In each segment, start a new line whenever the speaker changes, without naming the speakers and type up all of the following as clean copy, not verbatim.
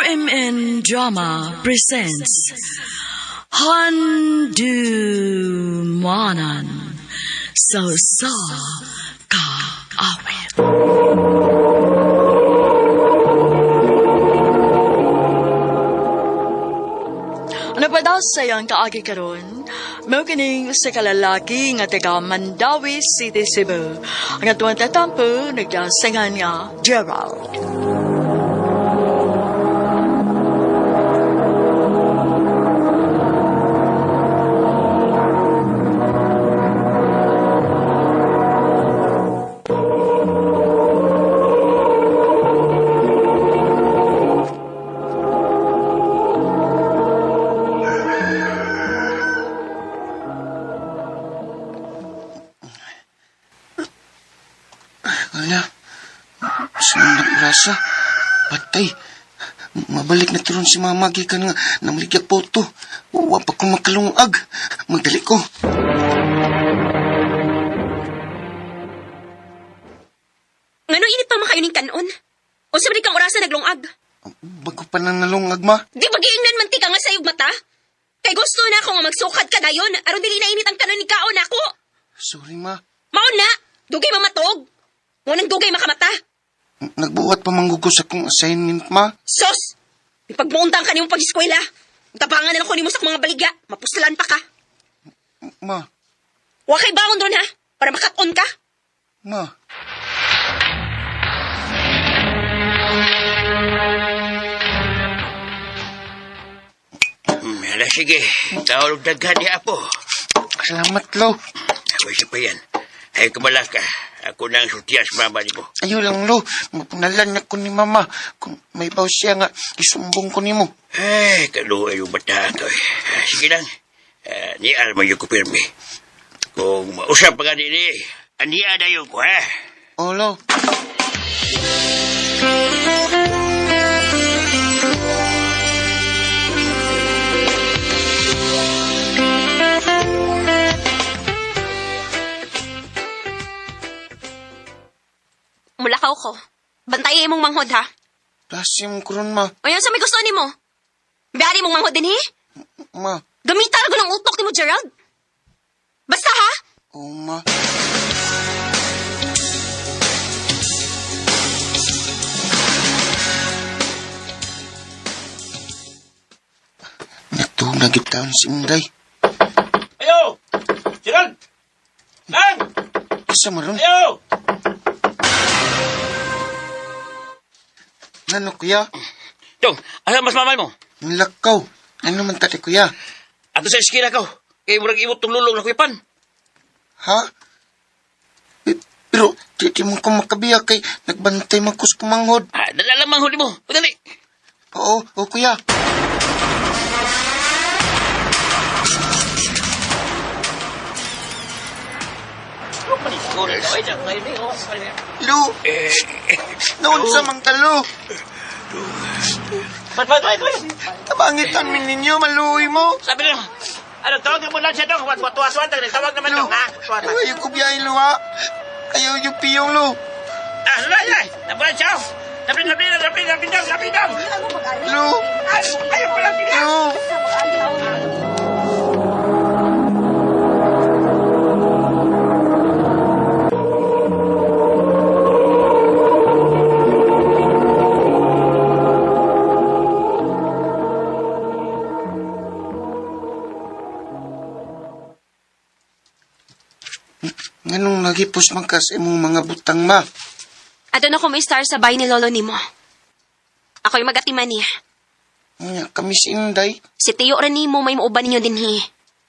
RMN Drama presents Handumanan sa Usa Ka Awit. Ano pa daw sa iyang kaagi karon? Mao kining usa ka lalaki nga taga Mandawi City, Cebu. Ang atuang tatampo nagdasingan nga Gerald.
Ala, sunod rasa. Patay. Mabalik na turon si mama gikan nga namaligya poto. Wa pa ko makalungag. Magdali ko.
Ngano init pa makayuning kanon? Unsa man kang orasa naglungag?
Bago pa na nalungag, ma.
Di ba giingnan man ti ka nga sayog mata? Kay gusto na ako nga magsukad ka dayon aron dili na init ang kanon ni kaon ako.
Sorry, ma.
Mao na, dugay mamatog. Mo nang dugay makamata.
Nagbuhat pa manggugo sa kong assignment, ma.
Sos! Ipagmuuntang ka nimo pag-eskwela. Tabangan na lang ko nimo sa akong mga baligya. Mapuslan pa ka.
Ma,
Wa kay bangon ron ha, para makat-on ka.
ma.
Hala, sige. Tawag daghan ni Apo.
Salamat, lo.
Basta pa yan. Ay, kumala ka. Ako na ang sultiya sa mama ni mo.
Ayo lang, lo. Mapunalan ako ni mama. Kung may baw siya nga, isumbong ko nimo.
Ay, kaluoy yung bata ko. Eh. Ah, sige lang. Ah, ni Alma yung kupirmi. Kung mausap pa ka din eh, aniya na yun ko, ha?
Oh, lo.
Mulakaw ko. Bantayi imong manghod ha.
Klase mo ko ron, ma.
O yan sa may gusto nimo. Biyari mong manghod dinhi.
Ma.
Gamita ra ng utok nimo, Gerald. Basta ha.
Oh, ma. Natuog na gitaon si Inday.
Ayo! Gerald! Lang!
Asa mo ron?
Ayo!
Nano, kuya?
Dong, asa mas mamay mo?
Nilakaw. Ano man tali, kuya?
Ato sa eskina ko. Kay murag imot tong lulong na kuyapan.
Ha? Pero, di mo ko makabiya kay nagbantay man ko sa kumanghod.
Ah, dala lang manghuli mo. Padali.
Oo, oo, kuya. Lu,
Eh,
noon sa mang talo.
Pat, pat, pat, pat.
Tabangitan min ninyo, maluoy mo.
Sabi na, ano, tawag mo lang siya dong. Wat, wat, wat, wat. Tawag naman
Lu,
dong, ha? Wat, wat.
ayaw ko biyahe, lu, ha? Ayaw yung piyong, lu.
Ah, lay, lay. Nabulan siya. Lapin, lapin, lapin, lapin dong, lapin dong.
Lu,
Ay, ayaw ko lang pila.
lu. Nganong nagipos man ka sa imong mga butang, ma?
Ato na ko may star sa bahay ni lolo nimo. Ako'y magatiman niya.
Nya, kami si Inday.
Si Tiyo ra nimo may mauban ninyo dinhi.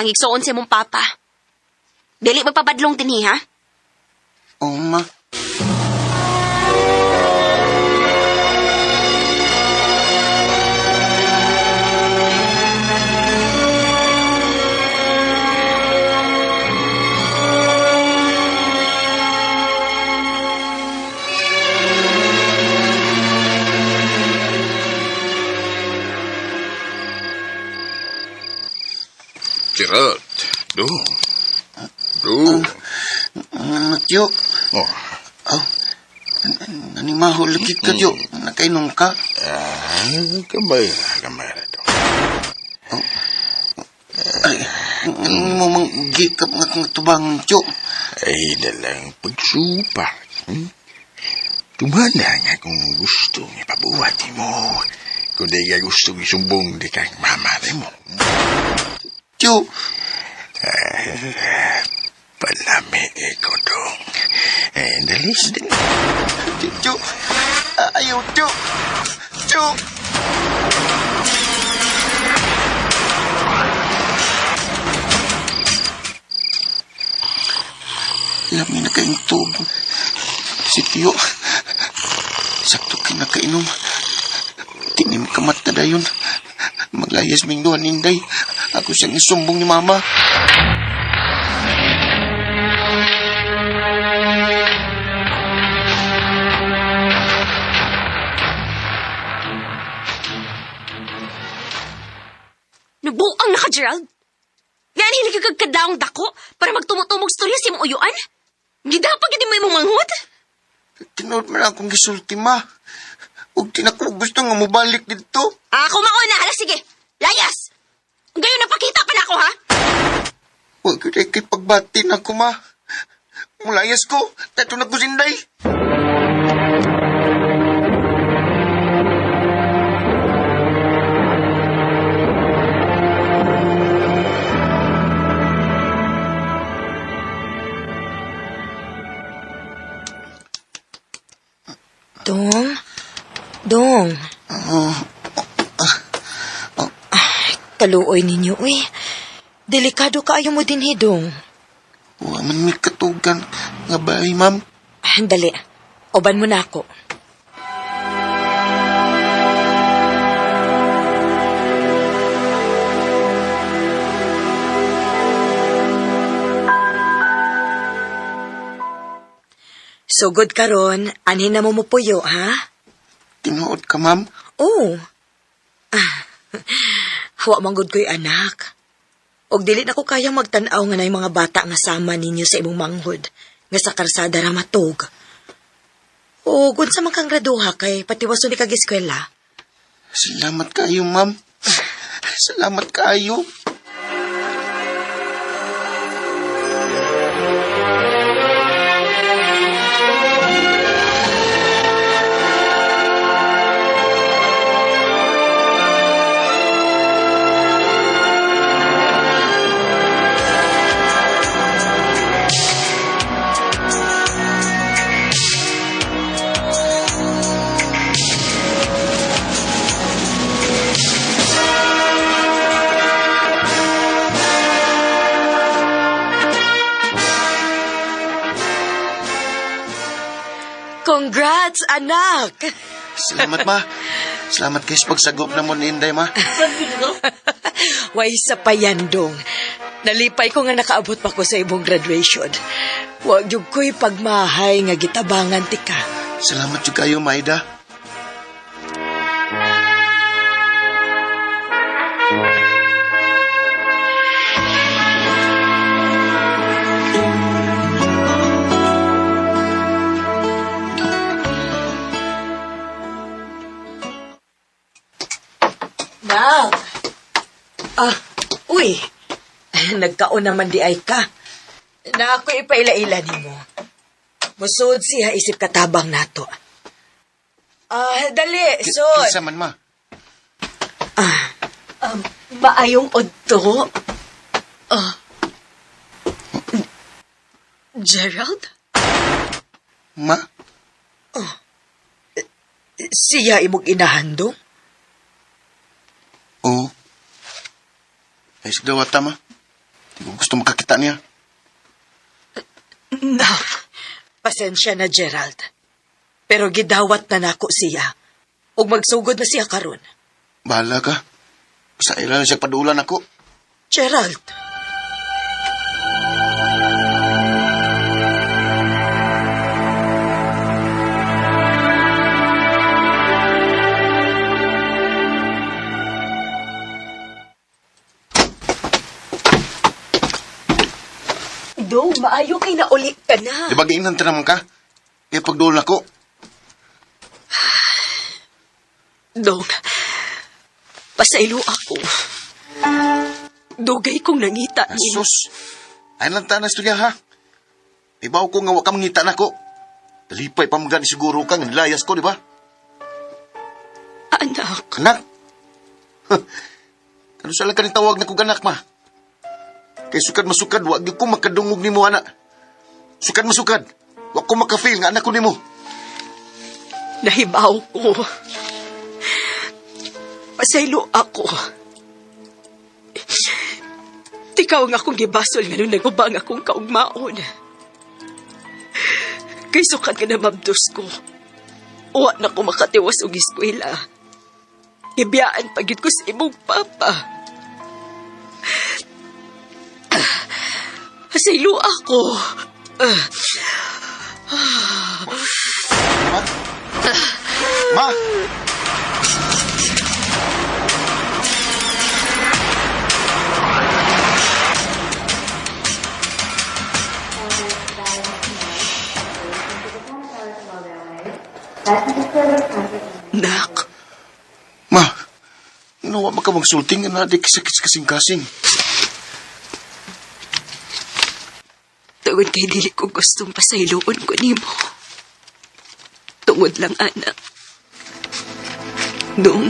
Ang igsuon sa imong papa. Dili magpabadlong dinhi ha.
Oo, ma.
Gerald, do. Do.
Ano, Tiyo?
Oh,
Oh, Animaho lagi ka, Tiyo. Nakainom ka.
Ah, kamay na, kamay na to.
Ay, ano mo mang gikap nga kang tubangon, Tiyo?
Ay, nalang pagsupa. Tumana nga kung gusto nga pabuhat mo. Kung di ka gusto isumbong, di kang mama mo.
Tiyo,
Palami ko dong. Eh, dali, dali.
Tiyo, ayaw, Tiyo. Tiyo. Lami na kayong tubo. Si Tiyo, sakto kinakainom. Tinim kamat na dayon. Maglayas ming duha ninday. Ako siyang isumbong ni Mama.
Nabuang na ka, Gerald. Yan, hindi ka kagkadaong dako para magtumutumog storya sa imong uyuan. Gidapag hindi mo imong manghod.
Tinuod man akong gisulti, ma. Ug tinako gusto nga mobalik dito.
Ako mauna, hala sige. Layas! Gayon napakita pa na ako, ha?
Huwag ko kay pagbati na ko, ma. Mulayas ko. Tato na ko sinday.
Dong? Dong? Ay, kaluoy ninyo, uy. Delikado kaayo mo din, hidong.
Wa man may katugan nga bahay, ma'am.
Ah, dali. Uban mo na ako. Sugod karon, anhin na mo mupuyo, ha?
Tinuod ka, ma'am.
Oo. Ah, wa man gud ko'y anak. Og dili na ko kayang magtan-aw nga nay mga bata nga sama ninyo sa imong manghod nga sa karsada ra matug. O unsa man kang graduha kay patiwason ni kag eskwela.
Salamat kayo, ma'am. Salamat kayo.
Congrats, anak.
Salamat, ma. Salamat kayo sa pagsagop na mo ni Inday, ma.
Way sa payandong. Nalipay ko nga nakaabot pa ko sa imong graduation. Wa gyud ko'y pagmahay nga gitabangan ti ka.
Salamat jud kayo, Maida.
Nak! Ah, uy. Nagkaon naman di ay ka. Na ako ipaila-ila nimo. Musod siya isip katabang nato. Ah, dali, sod.
Kinsa man, ma.
Maayong odto. Ah. Gerald?
Ma?
Siya imong inahandong?
Oo. Ay, sigdawata, ma. Di ko gusto makakita niya.
Nak, pasensya na, Gerald. Pero gidawat na nako siya. Ug magsugod na siya karon.
Bahala ka. Sa ila na siya padulan ako.
Gerald. Dong, maayo kay nauli ka na.
Di ba giinan naman ka? Kaya pagduol ako.
Dong, pasaylo ako. Dugay kong nangita nimo.
Asus! Ay lang ta na istorya ha. Ibaw ko nga wa ka mangita nako. Talipay pa mga ni siguro ka nga nilayas ko, di ba?
Anak,
Anak! Kano sa lang ka tawag na kong anak, ma? Kay sukad masukad, wag gyud ko makadungog nimo, anak. Sukad masukad, wag ko makafeel nga anak ko nimo.
Nahibaw ko. Pasaylo ako. Tikaw nga akong gibasol nga nung nagubang akong kaugmaon. Kay sukad ka na mabdos ko. Uwa na ko makatiwas og eskwela. Gibiyaan pagid ko sa imong papa. Pasaylo ako.
Ma? Ma!
Nak,
Ma! Nawa maka magsulting nga na di kisakit kasing-kasing.
Tungod kay dili ko gustong pasayloon ko nimo. Tungod lang, anak. Nung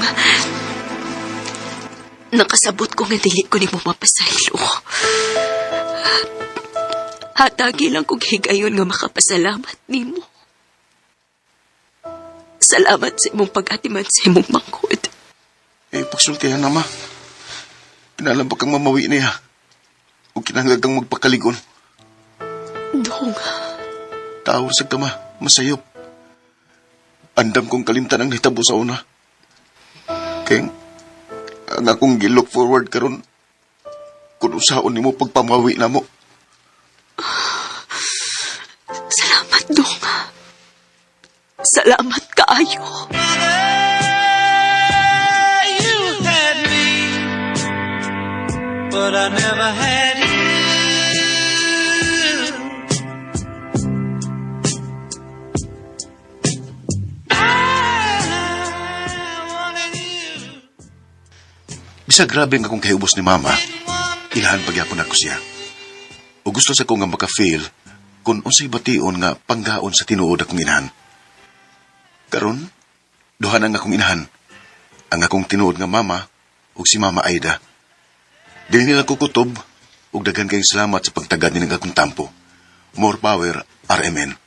nakasabot ko nga dili ko nimo mapasaylo. Hatagi lang kog higayon nga makapasalamat nimo. Salamat sa imong pag-atiman sa imong manghod.
Eh, pagsultihan na, ma. Kinalam pa kang mamawi niya. O kinahanglan kang magpakaligon.
Dong,
Tawar sa kama, masayop. Andam kong kalimtan ang nahitabo sa una. Kaya, ang akong gilook forward karon kung usaon nimo pagpamawi na mo.
Salamat, Dong. Salamat kaayo.
You had me, but I never had you. I wanted you.
Bisa grabe nga akong kahiubos ni mama, ilahan pagyapon ako siya. O gusto sa ko nga maka-feel kung unsay bation nga panggaon sa tinuod akong inahan. Karon, duha na ang akong inahan. Ang akong tinuod nga mama ug si Mama Aida. Dili nila ko kutob ug daghan kayong salamat sa pagtagad nilang akong tampo. More power, RMN.